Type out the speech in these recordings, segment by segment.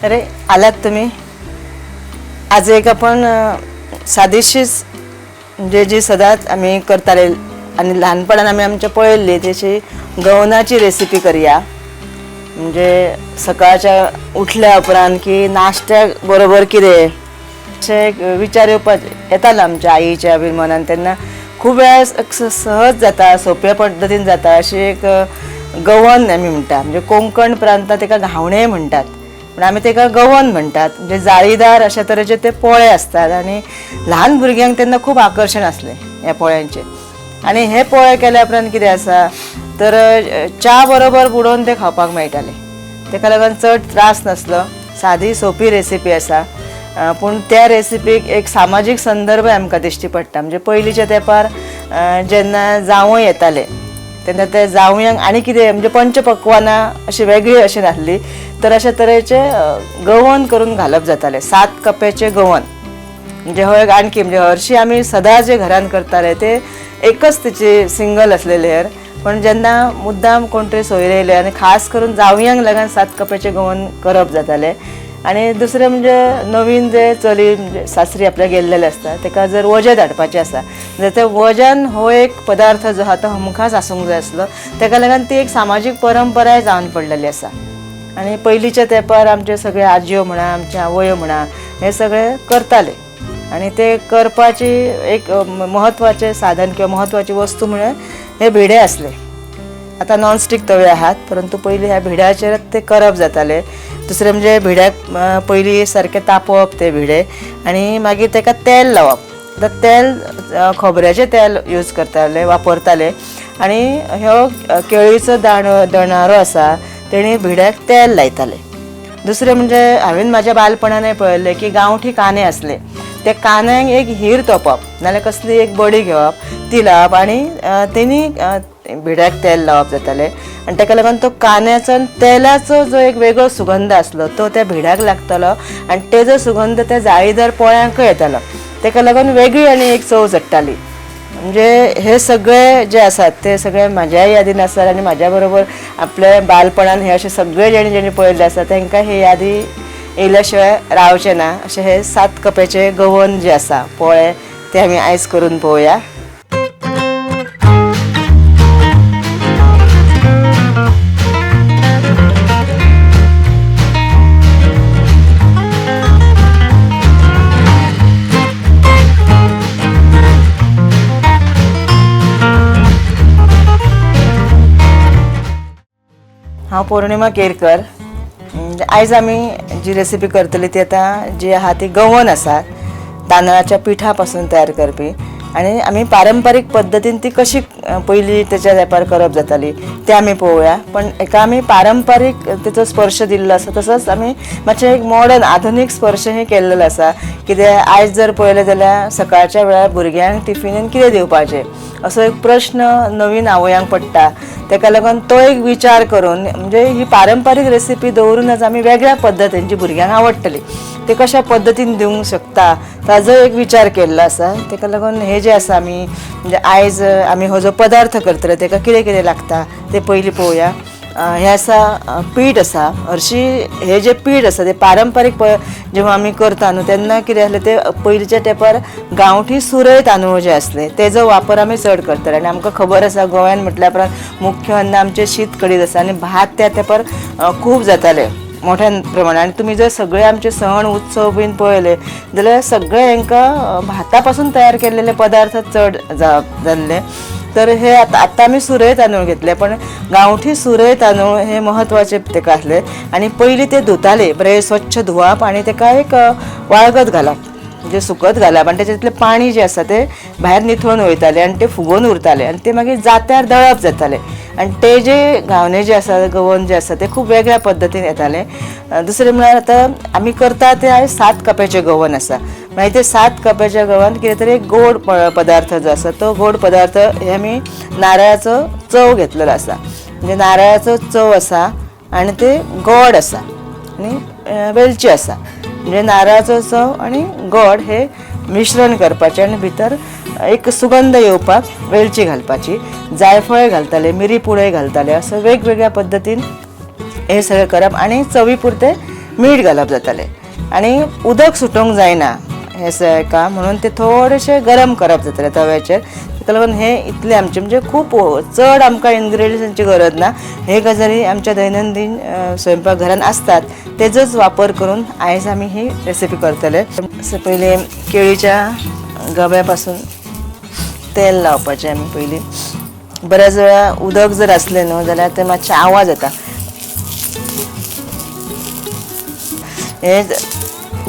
अरे आलात तुम्ही. आज एक आपण सादीशीच म्हणजे जी सदांच आमी करताले आनी ल्हानपणान आमी आमच्या पळयल्ली तशी गवनाची रेसिपी करया. म्हणजे सकाळच्या उठल्या उपरांत की नाश्त्या बरोबर कितें अशें एक विचार येवपाक येतालो आमच्या आईच्या बी मनान. तेन्ना खूब वेळा सहज जाता, सोंप्या पद्दतीन जाता अशी एक गवन आमी म्हणटा. म्हणजे कोंकण प्रांतांत तेका घावणें म्हणटात, पूण आमी तेका गवन म्हणटात. म्हणजे जाळीदार अशा तरेचे ते पोळे आसतात आनी ल्हान भुरग्यांक तेन्ना खूब आकर्शण आसलें ह्या पोळ्यांचें. आनी हे पोळे केल्या उपरांत कितें आसा तर च्या बरोबर बुडोवन ते खावपाक मेळटाले. तेका लागून चड त्रास नासलो, सादी सोंपी रेसिपी आसा. पूण त्या रेसिपीक एक सामाजीक संदर्भ आमकां दिश्टी पडटा. म्हणजे पयलींच्या तेंपार जेन्ना जावंय येताले तेन्ना ते जावयांक आनी कितें म्हणजे पंचपक्वानां अशी वेगळी अशी नासली, तर अशा तरेचे गवन करून घालप जातालें. 7 कप्याचें गवन म्हणजे हो एक आणखी म्हणजे हरशीं आमी सदां जे घरान करताले ते एकच तिची सिंगल आसलें लेयर. पण जेन्ना मुद्दाम कोण तरी सोयरे येयले आनी खास करून जावयांक लागून 7 कप्याचें गवन करप जातालें. आनी दुसरें म्हणजे नवीन जे चली म्हणजे सासरी आपल्या गेल्लेले आसता तेका जर वजें धाडपाचें आसा जाल्यार त्या वज्यान हो एक पदार्थ जो आहा तो हमखास आसूंक जाय आसलो. तेका लागून ती एक सामाजीक परंपराय जावन पडलेली आसा. आनी पयलींच्या तेंपार आमचे सगळे आजयो म्हणा, आमचे आवयो म्हणा, हे सगळे करताले. आनी ते करपाची एक म्हत्वाचें साधन किंवा म्हत्वाची वस्तू म्हळ्यार हे भिडे आसले. आतां नॉनस्टीक तवे आहात, परंतु पयलीं ह्या भिड्याचेर ते करप जाताले. दुसरें म्हणजे भिड्याक पयलीं सारकें तापोवप ते भिडे आनी मागीर तेका तेल लावप. आतां तेल खोबऱ्याचें तेल यूज करताले, वापरताले. आनी ह्यो केळीचो दणारो आसा तेणी भिड्याक तेल लायताले. दुसरें म्हणजे हांवें म्हाज्या बालपणानय पळयल्लें की गांवठी कांदे आसले, त्या कांद्यांक एक हीर तोपप नाल्यार कसली एक बडी घेवप, ती लावप आनी तेणी भिड्याक तेल लावप जातालें. आनी तेका लागून तो कांद्याचो आनी तेलाचो जो एक वेगळो सुगंध आसलो तो त्या भिड्याक लागतालो आनी तेजो सुगंध त्या जाळीदार पोळ्यांकय येतालो. तेका लागून वेगळी आनी एक चव चडटाली. म्हणजे हे सगळे जे आसात ते सगळे म्हाज्या यादीन आसात आनी म्हाज्या बरोबर आपल्या बालपणान हे अशे सगळे जेणे जेणे पळयल्ले आसा तेंकां ही यादी येयल्या शिवाय रावचें ना. अशें हे 7 कप्याचें गवन जे आसा पोळे ते आमी आयज करून पळोवया. हांव पौर्णिमा केरकर. आयज आमी जी रेसिपी करतली ती आतां जी आहा ती गवन आसा, तांदळाच्या पिठा पासून तयार करपी. आनी आमी पारंपारीक पद्दतीन ती कशी पयलीं तेच्या तेंपार करप जाताली तें आमी पळोवया. पण हेका आमी पारंपारीक तेचो स्पर्श दिल्लो आसा, तसोच आमी मातशें एक मॉडर्न आधुनीक स्पर्श हे केल्लेलो आसा. कित्याक आयज जर पळयलें जाल्यार सकाळच्या वेळार भुरग्यांक टिफिनीन कितें दिवपाचें असो एक प्रश्न नवीन आवयांक पडटा. तेका लागून तो एक विचार करून म्हणजे ही पारंपारीक रेसिपी दवरूनच आमी वेगळ्या पद्दतीन जी भुरग्यांक आवडटली ते कशा पद्दतीन दिवंक शकता ताजो एक विचार केल्लो आसा. तेका लागून हे जे आसा आमी म्हणजे आयज आमी हो जो पदार्थ करतले तेका कितें कितें लागता ते पयलीं पळोवया. हें आसा पीठ आसा. हरशीं हे जे पीठ आसा ते पारंपारीक जेव्हा आमी करता न्हू तेन्ना कितें आसलें ते पयलींच्या तेंपार गांवठी सुरय तांदूळ जे आसले तेजो वापर आमी चड करताले. आनी आमकां खबर आसा गोंयान म्हटल्या उपरांत मुख्य अन्न आमचें शीत कडी आसा आनी भात त्या तेंपार खूब जाताले मोठ्या प्रमाणान. आनी तुमी जर सगळे आमचे सण उत्सव बीन पळयले जाल्यार सगळे हांकां भाता पासून तयार केल्लेले पदार्थ चड जाल्ले. तर हे आतां आमी सुरय तांदूळ घेतले, पण गांवठी सुरय तांदूळ हे म्हत्वाचे तेका आसले. आनी पयलीं ते धुताले बरे स्वच्छ धुवप आनी तेका एक वाळगत घालप म्हणजे सुकत घालप आनी तेच्यातलें पाणी जें आसा तें भायर निथळून वयतालें आनी तें फुगोवन उरतालें आनी तें मागीर जात्यार दळप जातालें. आनी ते जे घावणे जे आसा गवन जे आसा ते खूब वेगळ्या पद्दतीन येताले. दुसरें म्हळ्यार आतां आमी करता ते आयज 7 कप्याचें गवन आसा. मागीर ते 7 कप्याच्या गवन कितें तरी एक गोड पदार्थ जो आसा तो गोड पदार्थ हे आमी नारळाचो चव घेतलेलो आसा. म्हणजे नारळाचो चव आसा आनी ते गोड आसा आनी वेलची आसा. म्हणजे नारळाचो चव आनी गोड हे मिश्रण करपाचें आनी भितर एक सुगंध येवपाक वेलची घालपाची, जायफळ घालताले, मिरी पुडय घालताले, असं वेगवेगळ्या पद्दतीन हे सगळें करप आनी चवी पुरतें मीठ घालप जातालें आनी उदक सुटूंक जायना हें हेका म्हणून ते थोडेशें गरम करप जातालें तव्याचेर. ताका लागून हे इतलें आमचें म्हणजे खूब चड आमकां इनग्रेडियंट्सांची गरज ना. हे गजाली आमच्या दैनंदीन स्वयंपाक घरान आसतात तेजोच वापर करून आयज आमी ही रेसिपी करतले. पयलीं केळीच्या गब्या पासून तेल लावपाचें आमी पयलीं. बऱ्याच वेळा उदक जर आसलें न्हू जाल्यार ते मातशें आवाज येता. हे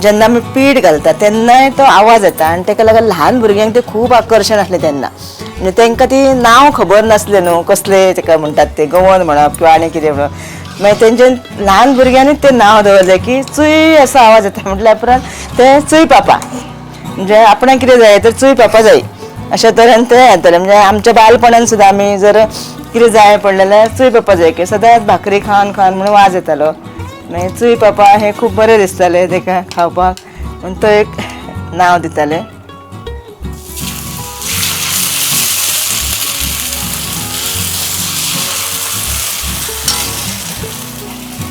जेन्ना आमी पीठ घालता तेन्नाय तो आवाज येता आनी ताका लागून ल्हान भुरग्यांक ते खूब आकर्शण आसलें तेन्ना. म्हणजे तांकां ती नांव खबर नासलें न्हू कसलें ताका म्हणटात ते गवन म्हणप किंवा आनी कितें म्हणप. मागीर तेंचे ल्हान भुरग्यांनीच तें नांव दवरलें की चुय असो आवाज येता म्हटल्या उपरांत ते चुय पापा, म्हणजे आपणाक कितें जाय तर चुय पापा जाय अशा तरेन ते येताले. म्हणजे आमच्या बालपणान सुद्दां आमी जर कितें जाय पडलें जाल्यार चुय पापा जाय की सदांच भाकरी खावन खावन म्हणून वाज येतालो. मागीर चुय पापा हें खूब बरें दिसतालें ताका खावपाक म्हूण तो एक नांव दिताले.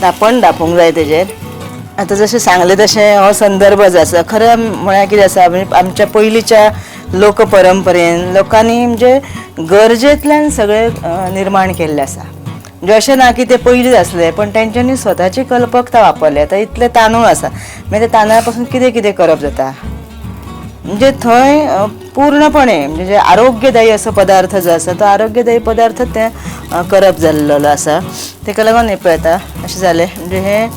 धांपण धांपूंक जाय तेजेर. आतां जशें सांगलें तशें हो संदर्भ जो आसा खरें म्हळ्यार कितें आसा म्हणजे आमच्या पयलींच्या लोक परंपरेन लोकांनी म्हणजे गरजेंतल्यान सगळें निर्माण केल्लें आसा. म्हणजे अशें ना की ते पयलींच आसले पण तेंच्यांनी स्वताची कल्पकता वापरली. आतां इतले तांदूळ आसा मागीर ते तांदळा पासून कितें कितें करप जाता म्हणजे थंय पूर्णपणे म्हणजे जे आरोग्यदायी असो पदार्थ जो आसा तो आरोग्यदायी पदार्थ ते करप जाल्लो आसा. ताका लागून हें पळयता अशें जालें म्हणजे हें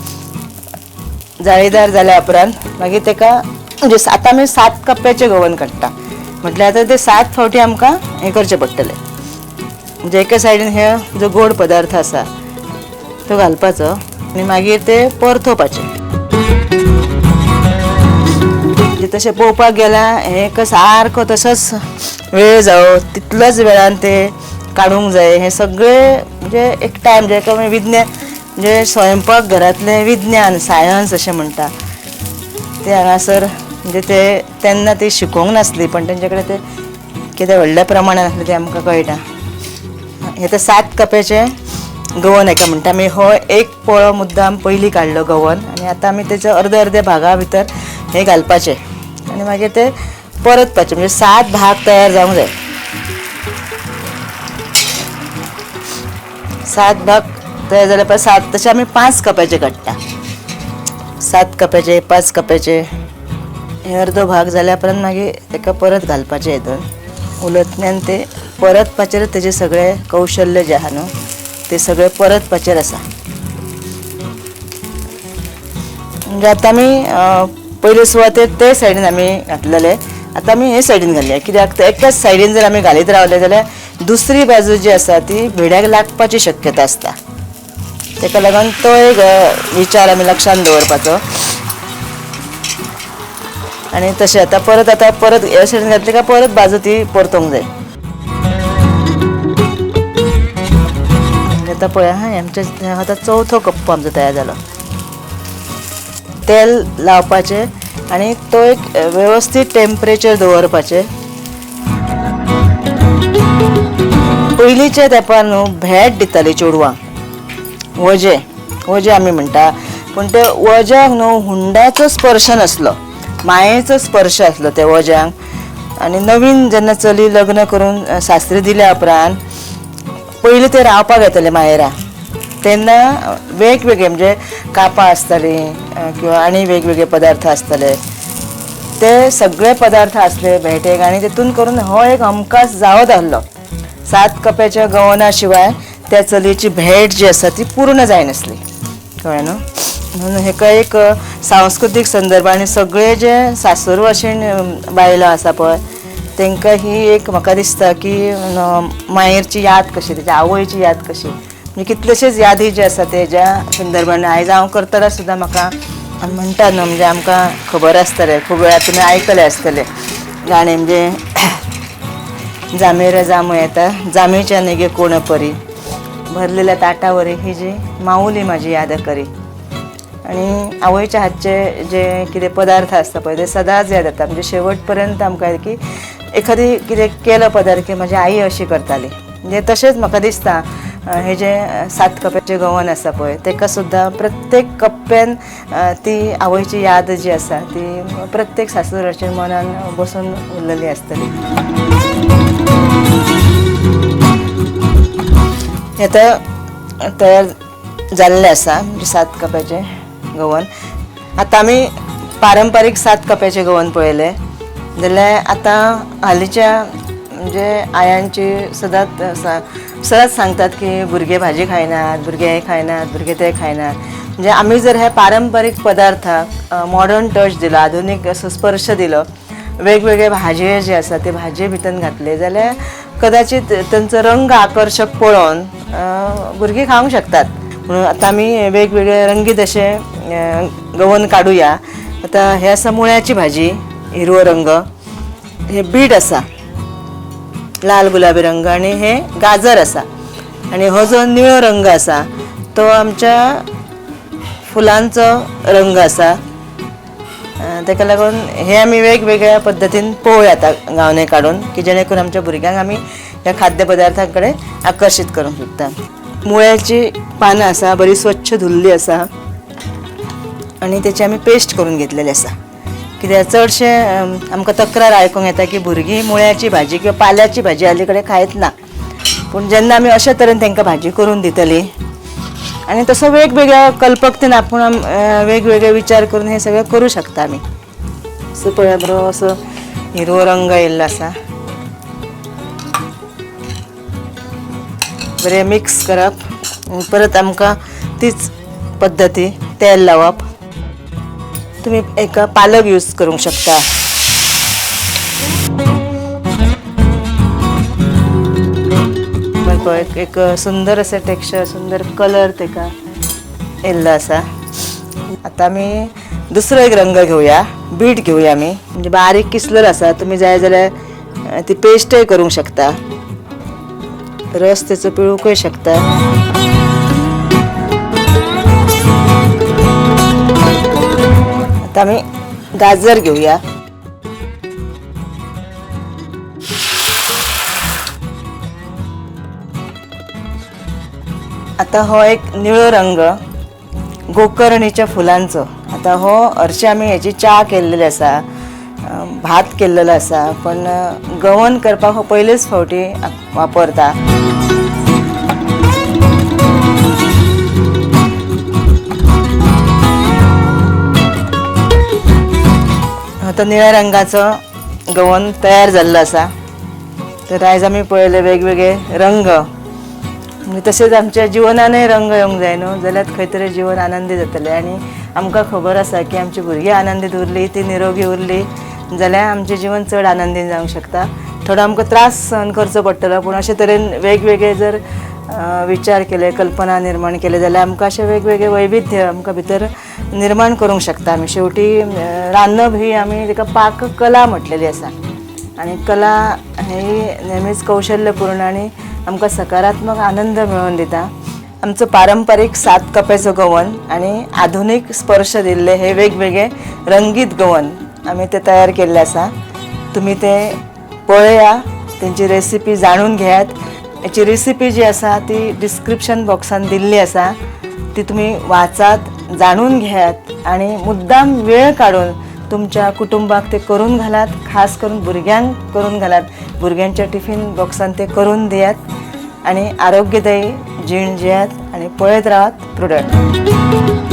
जाळीदार जाल्या उपरांत मागीर ताका म्हणजे आतां आमी 7 कप्प्याचें गवन काडटा म्हटल्यार आतां ते 7 फावटी आमकां हें करचें पडटलें. म्हणजे एके सायडीन हे जो गोड पदार्थ आसा तो घालपाचो आनी मागीर ते परतोवपाचे. म्हणजे तशें पळोवपाक गेल्यार हें सारको तसोच वेळ जावो तितलोच वेळान ते काडूंक जाय. हें सगळें म्हणजे एक टायम जेका विज्ञान म्हणजे स्वयंपाक घरांतलें विज्ञान सायन्स अशें म्हणटा ते हांगासर म्हणजे ते तेन्ना ती शिकोवंक नासली पण तेंचे कडेन ते कितें व्हडल्या प्रमाणान आसलें तें आमकां कळटा. हे ते 7 कप्याचें गवन हेका म्हणटा आमी. हो एक पोळो मुद्दाम पयलीं काडलो गवन आनी आतां आमी तेच्या अर्दे अर्दे भागा भितर हें घालपाचें आनी मागीर ते परतपाचें म्हणजे 7 भाग तयार जावंक जाय. 7 भाग तयार जाल्या उपरांत 7 तशें आमी 5 कप्याचे काडटा. 7 कप्याचे 5 कप्याचे हे अर्दो भाग जाल्या उपरांत मागीर ताका परत घालपाचें हितून उलटल्यान ते परतपाचेर तेजें सगळें कौशल्य जें आहा न्हू ते सगळें परतपाचेर आसा. म्हणजे आतां आमी पयले सुवातेर ते सायडीन आमी घातलेले आतां आमी हे सायडीन घालया कित्याक एकाच सायडीन जर आमी घालीत रावले जाल्यार दुसरी बाजू जी आसा ती भिड्याक लागपाची शक्यता आसता. ताका लागून तो एक विचार आमी लक्षांत दवरपाचो. आनी तशें आतां परत आतां परत हे सायडीन घातली काय परत बाजू ती परतूंक जाय. आतां पळया हा आमच्या आतां चवथो कप्पो आमचो तयार जालो. तेल लावपाचें आनी तो एक वेवस्थीत टेम्परेचर दवरपाचें. पयलींच्या तेंपार न्हू भेट दिताली चेडवांक वजें वजें आमी म्हणटा पूण ते वज्याक न्हू हुंड्याचो स्पर्श नासलो मायेचो स्पर्श आसलो त्या वज्यांक. आनी नवीन जेन्ना चली लग्न करून सासरी दिल्या उपरांत पयलीं ते रावपाक येताले मायेरा तेन्ना वेगवेगळे म्हणजे कापां आसतालीं किंवा आनी वेगवेगळे पदार्थ आसताले ते सगळे पदार्थ आसले भेटेक आनी तितून करून हो एक हमखास जावत आहलो. 7 कप्याच्या गवना शिवाय त्या चलयेची भेट जी आसा ती पूर्ण जायनासली कळ्ळें न्हू. म्हणून हेका एक सांस्कृतीक संदर्भ आनी सगळे जे सासर वाशीन बायलां आसा पळय तांकां ही एक म्हाका दिसता की मायेरची याद कशी तेच्या आवयची याद कशी म्हणजे कितलेशेच यादी जे आसा तेज्या संदर्भान आयज हांव करतना सुद्दां म्हाका म्हणटा न्हू म्हणजे आमकां खबर आसतलें खूब वेळार तुमी आयकलें आसतलें गाणें म्हणजे जामेर जामू येता जामेच्या नेगे कोण परी भरलेल्या ताटावरी ही जी माऊली म्हाजी याद करी. आनी आवयच्या हातचे जे कितें पदार्थ आसता पळय ते सदांच याद येता म्हणजे शेवट पर्यंत आमकां की एखादी कितें केलो पदार्थ की म्हाजी आई अशी करताली म्हणजे तशेंच म्हाका दिसता हे जे 7 कप्याचें गवन आसा पळय तेका सुद्दां प्रत्येक कप्प्यान ती आवयची याद जी आसा ती प्रत्येक सासुराच्या मनान बसून उरलेली आसतली. आतां तयार जाल्लें आसा म्हणजे 7 कप्याचें गवन. आतां आमी पारंपारीक 7 कप्याचें गवन पळयलें जाल्यार आतां हालींच्या म्हणजे आयांची सदांच सदांच सांगतात की भुरगे भाजी खायनात, भुरगे हें खायनात, भुरगे तें खायनात. म्हणजे आमी जर हे पारंपारीक पदार्थाक मॉडर्न टच दिलो, आधुनीक असो स्पर्श दिलो, वेगवेगळे भाजये जे आसा ते भाजये भितर घातले जाल्यार कदाचित तांचो रंग आकर्शक पळोवन भुरगीं खावंक शकतात. म्हणून आतां आमी वेगवेगळे रंगीत अशे गवन काडुया. आतां हे आसा मुळ्याची भाजी, हिरवो रंग, हे बीट आसा लाल गुलाबी रंग, आनी हे गाजर आसा, आनी हो जो निळो रंग आसा तो आमच्या फुलांचो रंग आसा. ताका लागून हे आमी वेगवेगळ्या पद्दतीन पळोवया आतां गावणे काडून की जेणे करून आमच्या भुरग्यांक आमी ह्या खाद्य पदार्थां कडेन आकर्शीत करूंक शकता. मुळ्याची पानां आसा बरी स्वच्छ धुल्ली आसा आनी तेची आमी पेस्ट करून घेतलेली आसा. कित्याक चडशे आमकां तक्रार आयकूंक येता की भुरगीं मुळ्याची भाजी किंवा पाल्याची भाजी हाली कडेन खायत ना, पूण जेन्ना आमी अशे तरेन तांकां भाजी करून दितली आनी तसो वेगवेगळ्या कल्पकतेन आपूण वेगवेगळे विचार करून हे सगळें करूं शकता आमी. सो पळया बरो असो हिरवो रंग येयल्लो आसा. बरें मिक्स करप, परत आमकां तीच पद्दती तेल लावप. तुमी एक पालक यूज करूंक शकता. पळय एक सुंदर अशें टेक्स्चर, सुंदर कलर तेका येयल्लो आसा. आतां आमी दुसरो एक रंग घेवया, बीट घेवया आमी. म्हणजे बारीक किसलेलो आसा, तुमी जाय जाल्यार ती पेस्टय करूंक शकता, रस तेचो पिळूंकय शकता. आतां आमी गाजर घेवया. आतां हो एक निळो रंग गोकर्णीच्या फुलांचो. आतां हो हरशीं आमी हेची च्या केल्लेली आसा, भात केल्लेलो आसा, पण गवन करपाक हो पयलेच फावटी वापरता. आतां निळ्या रंगाचो गवन तयार जाल्लो आसा. तर आयज आमी पळयले वेगवेगळे रंग, तशेंच आमच्या जिवनानय रंग येवंक जाय न्हू, जाल्यार खंय तरी जीवन आनंदी जातलें. आनी आमकां खबर आसा की आमची भुरगीं आनंदीत उरली, ती निरोगी उरली जाल्यार आमचें जीवन चड आनंदी जावंक शकता. थोडो आमकां त्रास सहन करचो पडटलो, पूण अशे तरेन वेगवेगळे जर विचार केले, कल्पना निर्माण केले जाल्यार आमकां अशें वेगवेगळे वैविध्य आमकां भितर निर्माण करूंक शकता आमी. शेवटी रांदप ही आमी ताका पाककला म्हटलेली आसा, आनी कला ही नेहमीच कौशल्यपूर्ण आनी आमकां सकारात्मक आनंद मेळोवन दिता. आमचो पारंपारीक 7 कप्याचो गवन आनी आधुनीक स्पर्श दिल्ले हे वेगवेगळे रंगीत गवन आमी ते तयार केल्ले आसा. तुमी ते पळया, तेंची रेसिपी जाणून घेयात. हेची रेसिपी जी आसा ती डिस्क्रिप्शन बॉक्सान दिल्ली आसा, ती तुमी वाचात, जाणून घेयात आनी मुद्दाम वेळ काडून तुमच्या कुटुंबाक ते करून घालात, खास करून भुरग्यांक करून घालात, भुरग्यांच्या टिफिन बॉक्सान ते करून दियात आनी आरोग्यदायी जीण जियात आनी पळयत रावात प्रुडंट.